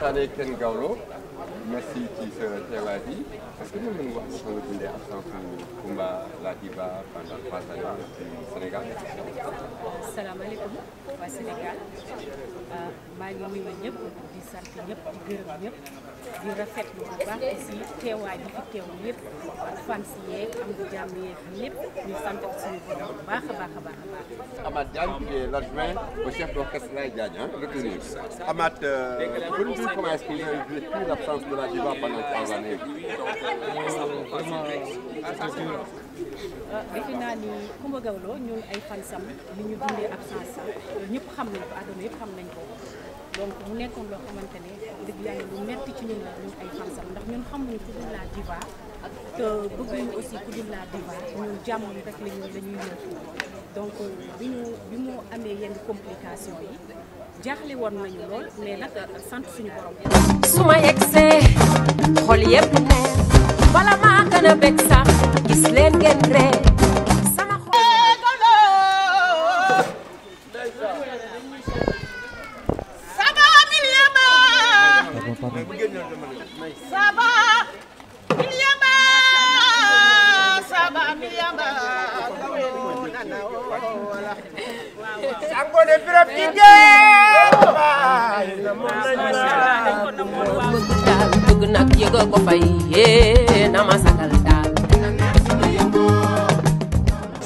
Allez, Ken Gawlo, merci ci sa teewaay bi. Est-ce que mën nga wax nga xam ne absence Coumba la Diva pendant 3 années au Sénégal? Salaamaaleykum waa Sénégal maa ngi nuyu ñëpp di sant ñëpp di gërëm ñëpp di rafetlu bu baax aussi teewaay bi fi teew yëpp fans yeeg am di jàmm yeeg ñëpp ñu sant suñu borom bu baax a baax a baax a baax. Amath Diagne, qui est l'adjoint au chef d'orchestre Diagne, retenu. Amath, vous nous dites comment est-ce que vous avez vécu l'absence de la Diva pendant 3 années? defe naa ni Coumba Gawlo ñun ay fansam li ñu dundee absence ñëpp xam nañ ko àdduna yëpp xam nañ ko donc mu nekkoon loo xamante ne dëgg yàlla lu metti ci ñun la ñun ay fansam ndax ñun xamuñu ku dul la Diva te bëgguñu aussi ku dul la Diva ñun jàmm rek la ñuy yëngu donc bi mu amee yenn complication yi jaaxle woon nañu lool mais nag sant suñu borom. su ma yegsee xol yëpp ne bala maa gën a bég sax gis leen ngeen ree sama xol. dugg nag yëga ko fay yee na ma sagal daal.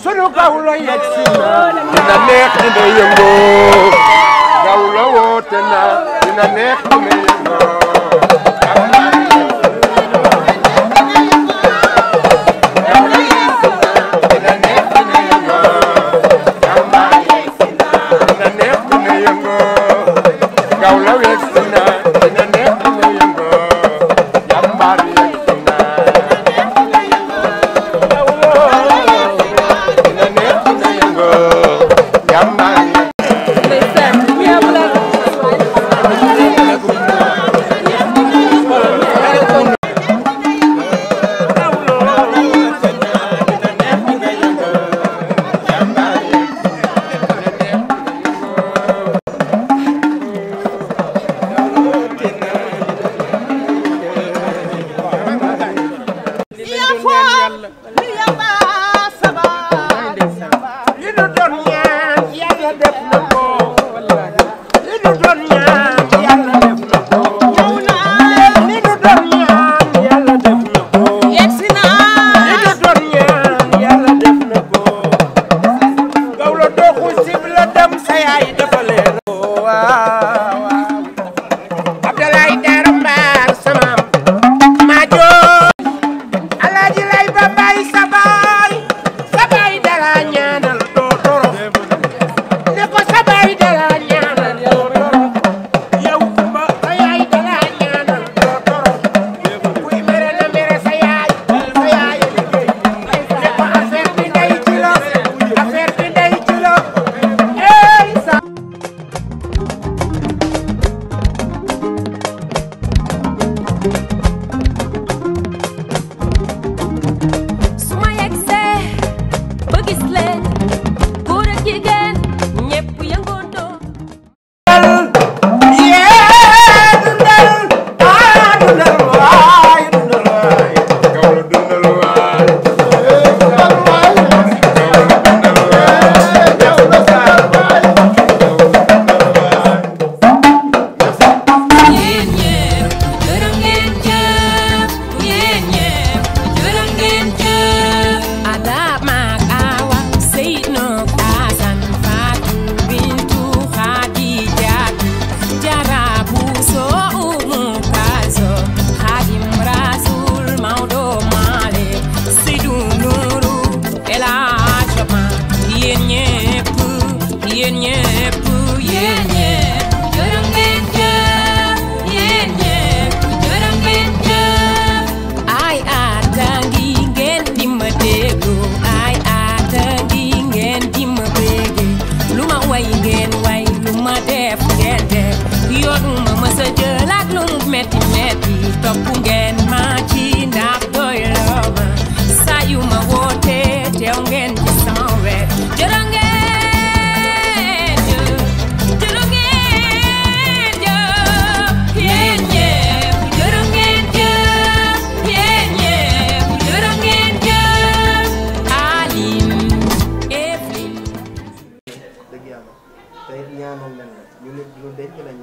sunu Gawlo yegsi na dina neex dina yëngoo Gawlo woote na dina neex dina yëngoo.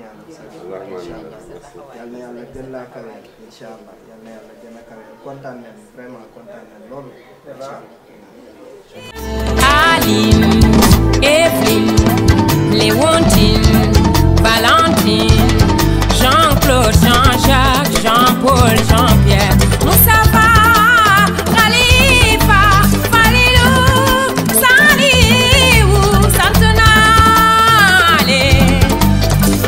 ñaanal sa inshallah yal na yàlla gën laa kaweel inshallah yal na yàlla gën a kaweel kontaan nañ vraiment kontaan nañ loolu inshallah Aline, Evelyne, Léontine, Valentine, Jean-Claude, Jean-Jacques, Jean-Paul, Jean-Pierre, Moustapha, Khalifa, Falilou, Saliou, Santonale,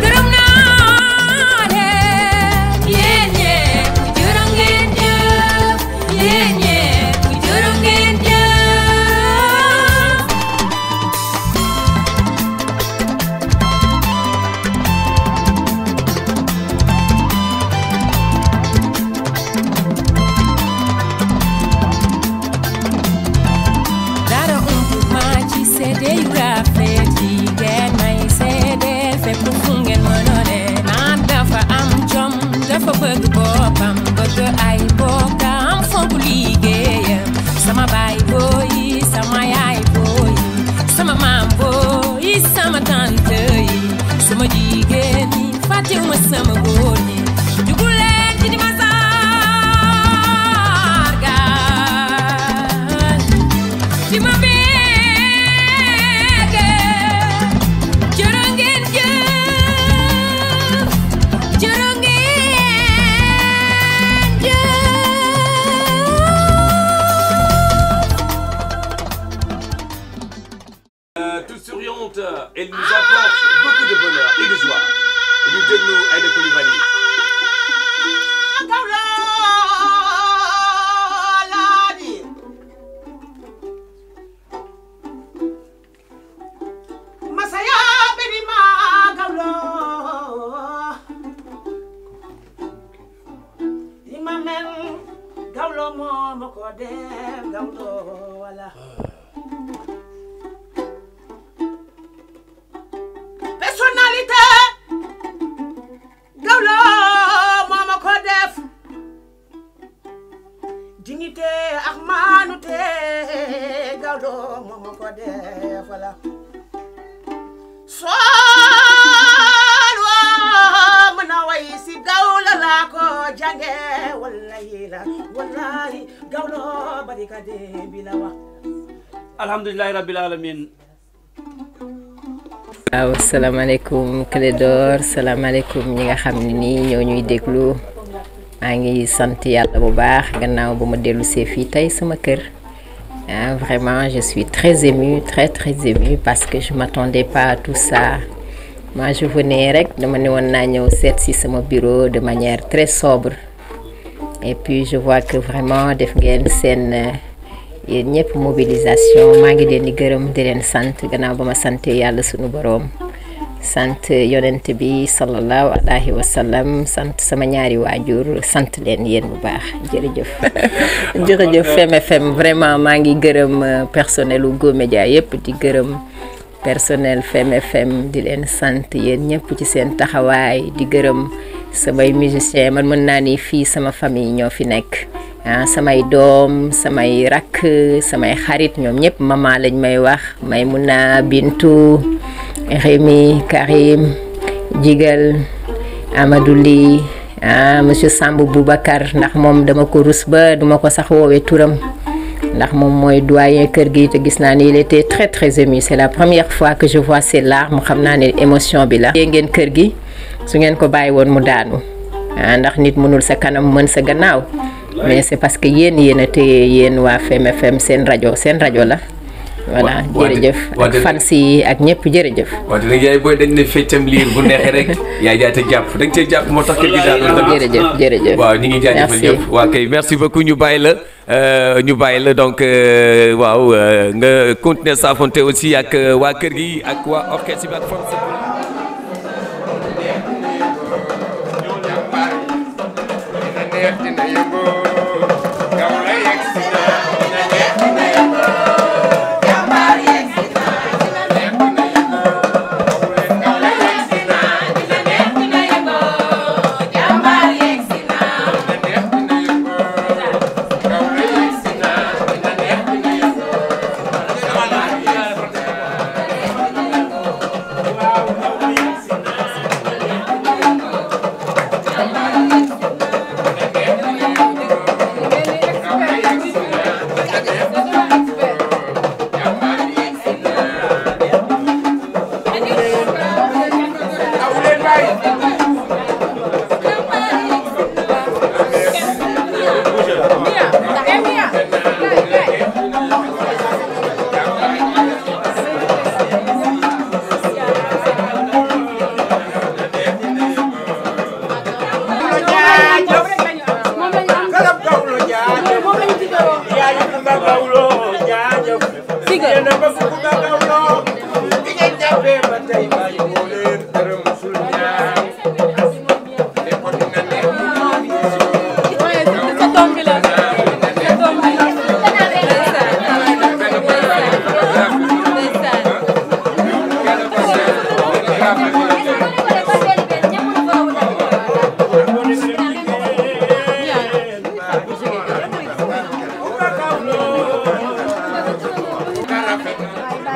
gërëm naa leen, yéen ñépp jërë ngeen jëf, yéen ñépp jërë ngeen jëf. Dara umpuma ci seede yu rafet yi ngeen may seedeel fépp fu ngeen mënoone naan dafa am jom dafa bëgg boppam bëgg ay bokkam fonk liggéeyam sama baay booyi sama yaay booyi sama maam booyi sama tante yi sama jigéen ñi fàttewuma sama góor ñi jugu leen ci di ma sargal di ma bége jërë ngeen jëf jërë ngeen jëf. Toute souriante, elle nous apporte beaucoup de bonheur et de joie. Et nous déglu Aïda Coulibaly. Gawlo laadi masaya bedi ma Gawlo imamen Gawlo mo mako def Gawlo wala personnalité Gawlo moo ma ko def dignité ak maanute Gawlo moo ma ko def wala sool waa mën a way si Gawlo laa ko jànge wallahi Gawlo barikade bi la wax alhamdulillahi rabbil alamin. waaw salaamaaleykum Clédor salaamaaleykum ñi nga xam ne nii ñoo ñuy déglu maa ngi sant yàlla bu baax gannaaw ba ma dellu see fii tey sama kër vraiment je suis très émue très émue parce que je m'attendais pas à tout ça moi je venais rek dama ne woon naa ñëw seet si sama bureau de manière très sobre et puis je vois que vraiment def ngeen seen yéen ñëpp mobilisation maa ngi leen di gërëm di leen sant gannaaw ba ma sant yàlla sunu boroom sant yonent bi sallallahu alayhi wa sallam sant sama ñaari waajur sant leen yéen bu baax jërëjëf. jërëjëf FEM FM vraiment maa ngi gërëm personnel u Go Média yëpp di gërëm personnel FEM FM di leen sant yéen ñëpp ci seen taxawaay di gërëm samay musiciens man mën naa ni fii sama famille ñoo fi nekk. samay doom samay rakk samay xarit ñoom ñëpp mama lañ may wax Maymuna Bintu Rémi Karim Jigal Amadou Ly monsieur Samb Boubacar ndax moom dama ko rus ba duma ko sax woowee turam ndax moom mooy doyen kër gi te gis naa ni il était très ému c'est la première fois que je vois ces larmes xam naa ne émotion bi la ngeen kër gi su ngeen ko bàyyi woon mu daanu ndax nit mënul sa kanam mën sa gannaaw mais c'est parce que yéen a téye yéen waa FEM FM seen rajo la voilà jërëjëf ak fans yi ak ñëpp jërëjëf waaw nag yaay booy dañ ne feccam liir bu neexee rek yaay jaate jàpp dañ cee jàpp moo tax kër gi daal jërëjëf waaw ñu ngi jaajëfal ñëpp waa kay merci beaucoup ñu bàyyi la donc waaw nga continuer saafonte aussi ak waa kër gi ak waa orchestre bi ak force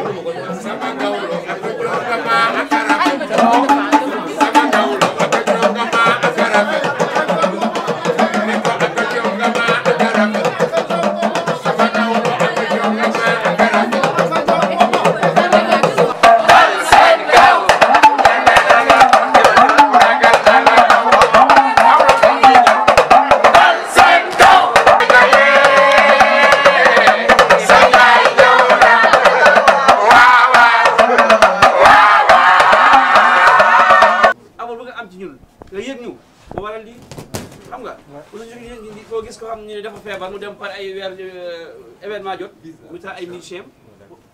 sama gawlo ak jongama ak rafet sama gawlo ak jongama ak rafet ni ko ak jongama ak rafet sama gawlo ak jongama ak rafet dafa feebar mu dem par ay weer événement jot mu tax ay musiciens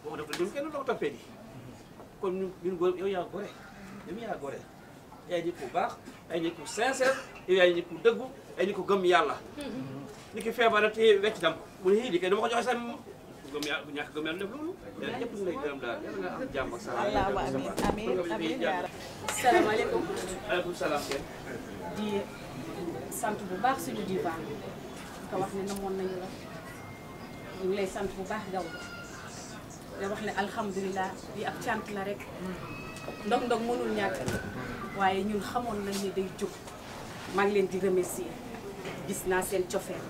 boo def dem kenn doo toppee di kon ñun góor yow yaa gore yaa gore yaay nit ku baax yaay nit ku sincère yow yaay nit ku dëggu yaay nit ku gëm yàlla ni ki feebar te wecc tam mu ne di kay dama ko joxe sa gëm yàlla bu ñàkk gëm yàlla def loolu yàlla ñëpp ñu lay gërëm daal yàlla nga am jàmm ak salaam amiin salaamaaleykum aleykum salaam kenn di sant bu baax suñu Diva ko wax ne namoon nañu la ñu ngi lay sant bu baax Gawlo da wax ne alhamdulilah bi ab cant la rek ndog mënul ñàkk waaye ñun xamoon nañ ne day jóg maa ngi leen di remercier gis naa seen cofeel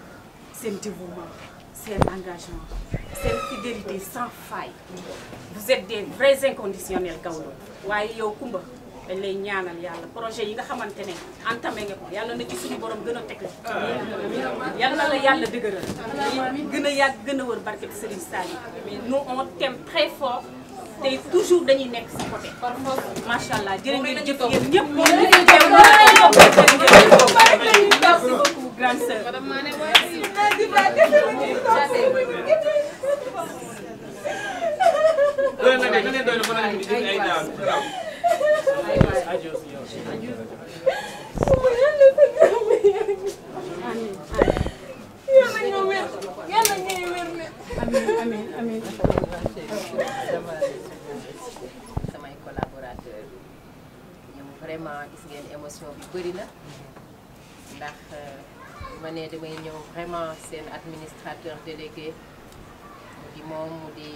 seen dévouement seen engagement seen fidélité sans faille vous êtes des vrais inconditionnels Gawlo waaye yow Coumba dañ lay ñaanal yàlla projet yi nga xamante ne entamé nga ko yàlla na ci suñu borom gën a teg la yàlla na la yàlla dëgëral gën a yàgg gën a wër barke Serigne Saliou nous on t'aime très fort te toujours dañuy nekk sa côté macha allah jërë ngeen jëf yéen ñëpp merci beaucoup grande sœur amiin samay collaborateur ñoom vraiment gis ngeen émotion bi bëri na ndax ma ne damay ñëw vraiment seen administrateur délégué mu di moom mu di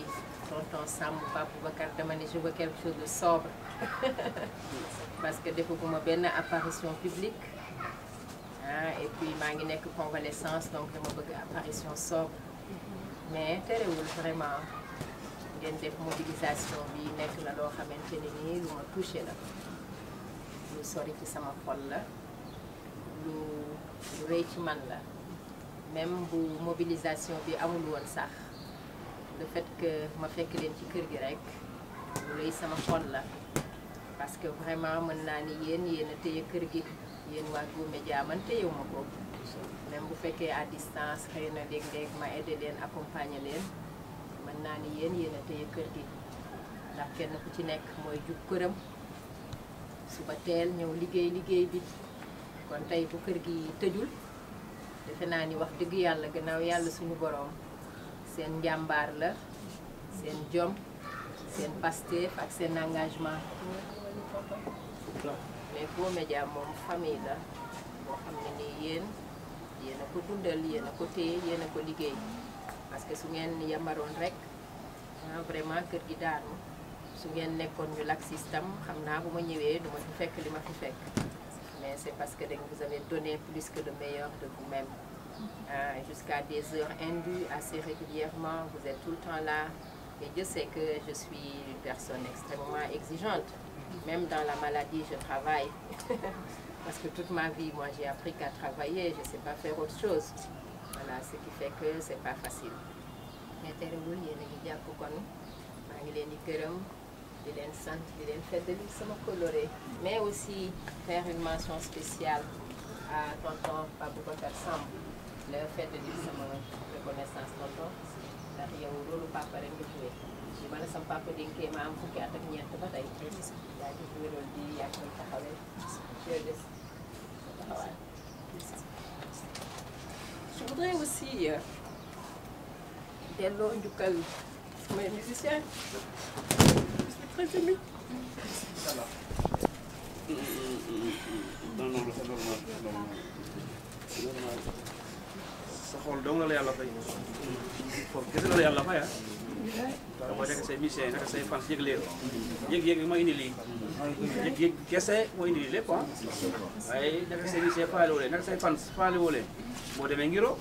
tonton Sam Papa Boubacar dama ne je veux quelque chose de sobre parce que defaguma benn apparition publique et puis maa ngi nekk convalescence donc dama bëgg apparition sobre mais terewul vraiment ngeen def mobilisation bi nekk na loo xamante ne nii lu ma touché la lu sori ci sama xol la lu rëy ci man la même bu mobilisation bi amul woon sax le fait que ma fekk leen ci kër gi rek lu rëy sama xol la parce que vraiment mën naa ni yéen a téye kër gi yéen waa Gawlo Média man téyewu ma ko même bu fekkee à distance xëy na léeg-léeg ma aidé leen accompagner leen mën naa ni yéen a téye kër gi ndax kenn ku ci nekk mooy jug këram suba teel ñëw liggéey bi kon tey bu kër gi tëjul defe naa ni wax dëgg yàlla gannaaw yàlla suñu boroom seen njàmbaar la seen jom seen Pastef ak seen engagement mais Gawlo Média moom famille la boo xam ne nii yéen a ko dundal yéen a ko téye yéen a ko liggéey parce que su ngeen yambaroon rek vraiment kër gi daanu su ngeen nekkoon ñu laxistam xam naa bu ma ñëwee du ma fi fekk li ma fi fekk mais c'est parce que vous avez donné plus que le meilleur de vous-même jusqu'à des heures indues assez régulièrement vous êtes tout le temps là et Dieu sait que je suis une personne extrêmement exigeante même dans la maladie je travaille parce que toute ma vie moi j'ai appris qu'à travailler je sais pas faire autre chose voilà ce qui fait que c'est pas facile mais terewul yéen a ngi jàpp kon maa ngi leen di gërëm di leen sant di leen feddali sama coloré mais aussi faire une mention spéciale à tonton Papa Boubacar Samb le feddali sama reconnaissance tonton ndax yow loolu papa rek nga joué li ma la sama papa dénkee ma am fukki at ak ñeent ba tey yaa ngi joué rôle bi yaa ngi koy taxawee jërëjëf taxawaay. Je voudrais aussi delloo njukkal samay musiciens je suis très émue. non c'est normal sa xol dong la yàlla fay xool kese la yàlla fay boo nekk say musiciens naka say fans yëg leen yëg-yëg bi moo indi lii yëg-yëg kese moo indi lii lépp ah waaye naka say musiciens faale woo leen naka say fans faale woo leen boo demee ngiro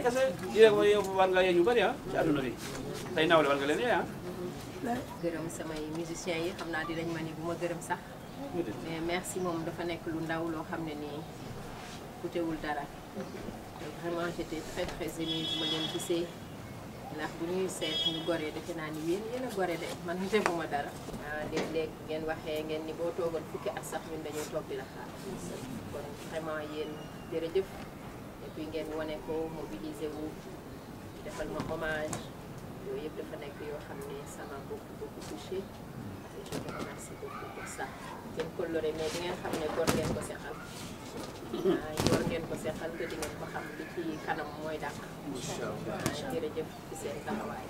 kese yow war nga yee ñu bëri ah ci àdduna bi tey nawle war nga leen yee ah gërëm samay musiciens yi xam naa dinañ ma ni bu ma gërëm sax mais merci moom dafa nekk lu ndaw loo xam ne nii kutewul dara vraiment j'étais très très émue bu ma leen gisee ndax bu ñuy seet ñu goree defe naa ni yéen a gore de man defuma dara léeg-léeg ngeen waxee ngeen ni boo toogoon fukki at sax ñun dañuy toog di la xaar kon vraiment yéen jërëjëf et puis ngeen wane ko mobiliser wu defal ma hommage yooyu yëpp dafa nekk yoo xam ne ça m'a beaucoup touché et je vous remercie beaucoup pour ça seen coloré mais di ngeen xam ne gor ngeen ko seqal yor ngeen ko seqal te di ngeen ko xam li ci kanam mooy dàq jërëjëf ci seen taxawaay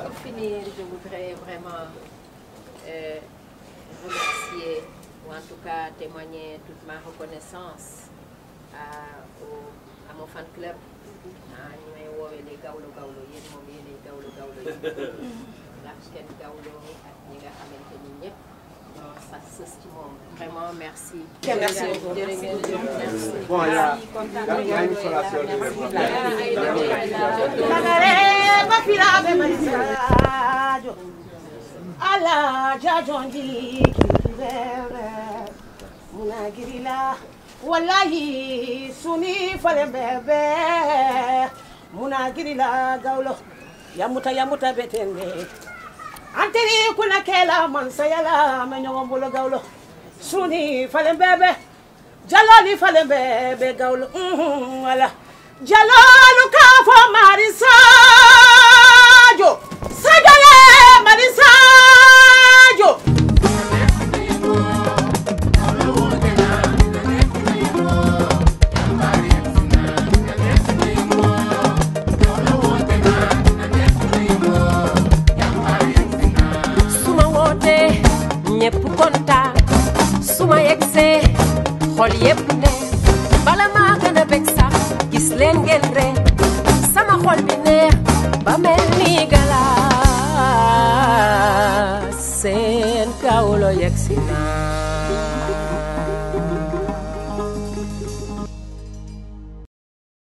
pour finir je voudrais vraiment remercier ou en tout cas témoigner toute ma reconnaissance à mon fan club ñu may woowee les Gawlo Gawlo yéen moom yéenay Gawlo Gawlo yi ndax kenn Gawlo ak ñi nga xamante ni ñëpp ça sës ci moom vraiment merci. merci bon y a une collation ala jajonji munagirila wallahi suni fale bebe munagirila Gawlo yamuta betende anteri kuna kela mansayala menyombulo Gawlo suni fale bebe jalali fale bebe Gawlo wala jalalu kafo marisajo sagale marisajo ñepp kontaan suma yegsee xol yépp ne bala maa gën a bég sax gis leen ngeen ree sama xol bi neex ba mel ni galaas seen Gawlo yegsi na